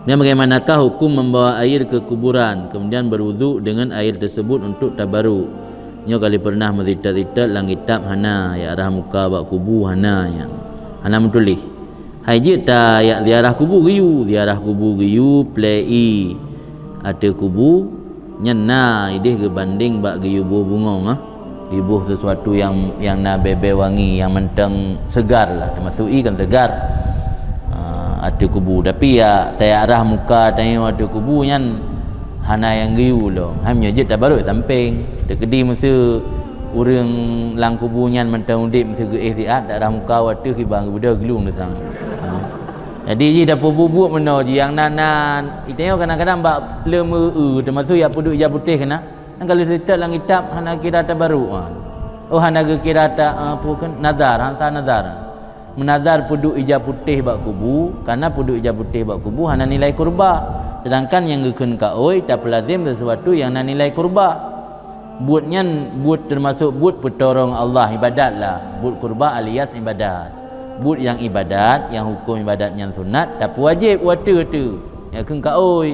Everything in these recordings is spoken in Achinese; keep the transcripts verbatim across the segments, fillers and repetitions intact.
Dan bagaimanakah hukum membawa air ke kuburan, kemudian berwudu dengan air tersebut untuk tabarruk? Nyoe kali pernah meusitat-sitat lam kitab hana, jak rhah muka bak kubu hana nyan. Hana meutuléh. Hai jeuet ta jak ziarah kubu geuyue, ziarah kubu geuyue, plei ié ateueh kubu, nyan na idéh geubandeng bak geuyue boh bungöng, ah. Geuyue boh sesuatu nyang, nyang na bèe-bèe wangi, nyang mantong seugar lah, teumasuk ié kan seugar. Ah, ateueh kubu. Tapi ya, tajak rhah muka tanyoe ateueh kubu nyan hana nyang geuyue lom. Hai meunyoe jeuet tabarruk sampéng. Teukeudi meuseu ureuëng lam kubu nyan mantong udép, meuseu geuéh siat, jak rhah muka u ateueh, kiban geubeudôh geulung teusang. Ah. Jadi jih tapeubuet-buet meunoe jih nyang na, na, itanyoe kadang-kadang bak pleumeue, teumasuk jak peuduek ija putéh keunan. Nyang ka lheueh teuseutôt lam kitab hana kira tabarruk, ah. Oh, hana geukira ta, ah, peue kheun, nazar, hana nazar. Meunazar peuduek ija putéh bak kubu, karena peuduek ija putéh bak kubu hana nilai kurba. Sedangkan nyang geukheun kaôi tapeulazem sesuatu nyang na nilai kurba. Buet nyan buet teumasuk buet peuturông Allah, ibadat lah. Buet kurba alias ibadat. Buet nyang ibadat, nyang huköm ibadat nyan sunat, tapeuwajéb u ateueh-ateueh. Nyang kheun kaôi.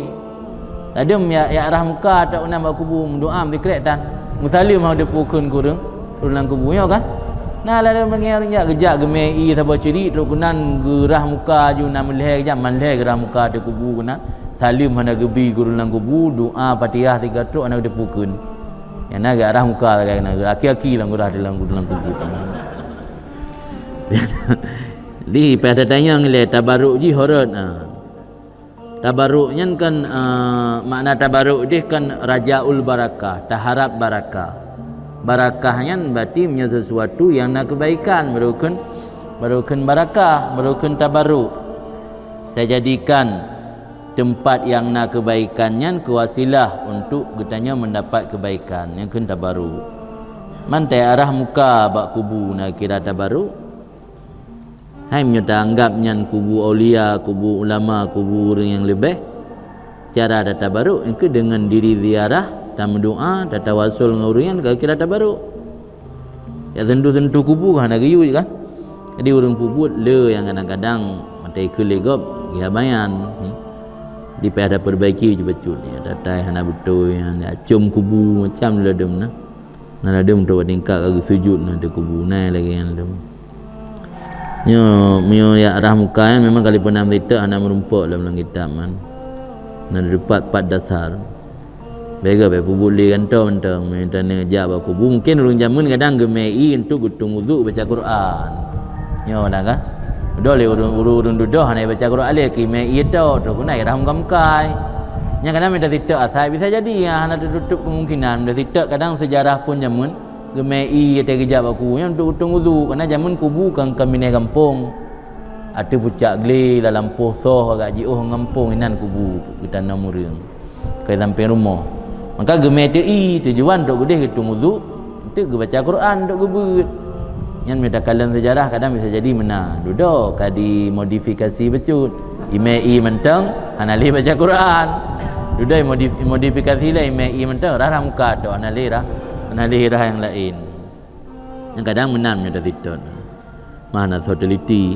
Ladôm jak, jak rhah muka tok u nan bak kubu, meudoa meusikrek tan. Meusaleuem hana teupeu kheun keu ureuëng, ureuëng lam kubu nyoe kan. Na ladôm lagée ureuëng jak geujak geumé ié saboh ceurik trok keunan geurhah muka aju na meulhèe geujak, man lhèe geurhah muka ateueh kubu keunan. Saleuem hana geubi keu ureuëng lam kubu, doa Fatihah tiga trok hana teupeu kheun. Nyang na geurhah muka sagai keunan, aki-aki lam geurhah di lam, lam kubu. Di payah tatanyong ilée tabarruk jih horot, ah. Tabarruk nyan kan, eh, makna tabarruk deh kan rajaul barakah, taharap barakah. Barakah nyan berarti meunyoe sesuatu nyang na keubaikan, barô kheun, barô kheun barakah, barô kheun tabarruk. Tajadikan teumpat nyang na keubaikan nyan keu wasilah untuk geutanyoe meudapat keubaikan, nyang kheun tabarruk. Man tajak rhah muka bak kubu na kira tabarruk? Hai meunyoe taanggab nyan kubu aulia, kubu ulama, kubu ureuëng nyang leubeh, cara tatabarruk nyan keuh deungon diri ziarah, tameudoa, tatawasul ngon ureuëng nyan ka kira tabarruk. Jak sentuh-sentuh kubu hana geuyue kan? Jadi ureuëng peubuet le nyang kadang-kadang maté keu lé gob, ya bayan. Hmm. Di payah tapeurbaiki ju bacut, ya, tatai hana beutôi, ya, acöm kubu, macam ladôm na. Na ladôm trok bak tingkat ka geusujut na ateueh kubu, na lagée nyan ladôm. Nyoe, meunyoe jak rhah muka nyan memang kali peunah meusitat hana meurumpok lam, lam kitab man. Na dipat pat dasar. Bèk geuh, bèk peubuet lé gantoe mantong. Meunyoe taneuk jak bak kubu, mungken ureuëng jameun kadang geumé ié untuk geutung uduk baca Quran. Nyoe na kan? Dudoe lé ureuëng, ureuëng, ureuëng dudoe hana baca Quran lé, geumé ié tok, trok keunan rhah muka-mukai. Nyan kadang meunyoe tasitok asai bisa jadi, ya, hana teututup kemungkinan. Meunyoe tasitok kadang seujarah phon jameun, geumé ié teuh geujak bak kubu nyan untuk geutung uduk, karena jameun kubu kan, kan binéh gampông. Ateueh pucak glé, lam lampôh soh agak jiôh ngon gampông inan kubu geutanom ureuëng. Keu sampéng rumoh. Maka geumé teu ié, tujuan untuk geudeh geutung uduk, untuk geubaca Quran, untuk geubeuet. Nyan meunyoe takalon seujarah kadang bisa jadi meunan. Dudoe ka dimodifikasi bacut. Imé ié mantong, hana lé baca Quran. Dudoe modif-, modifikasi lé imé ié mantong, rhah-rhah muka tok, hana lé rhah, hana lé rhah nyang laén. Nyang kadang meunan meunyoe tasitot. Mah na soe teliti.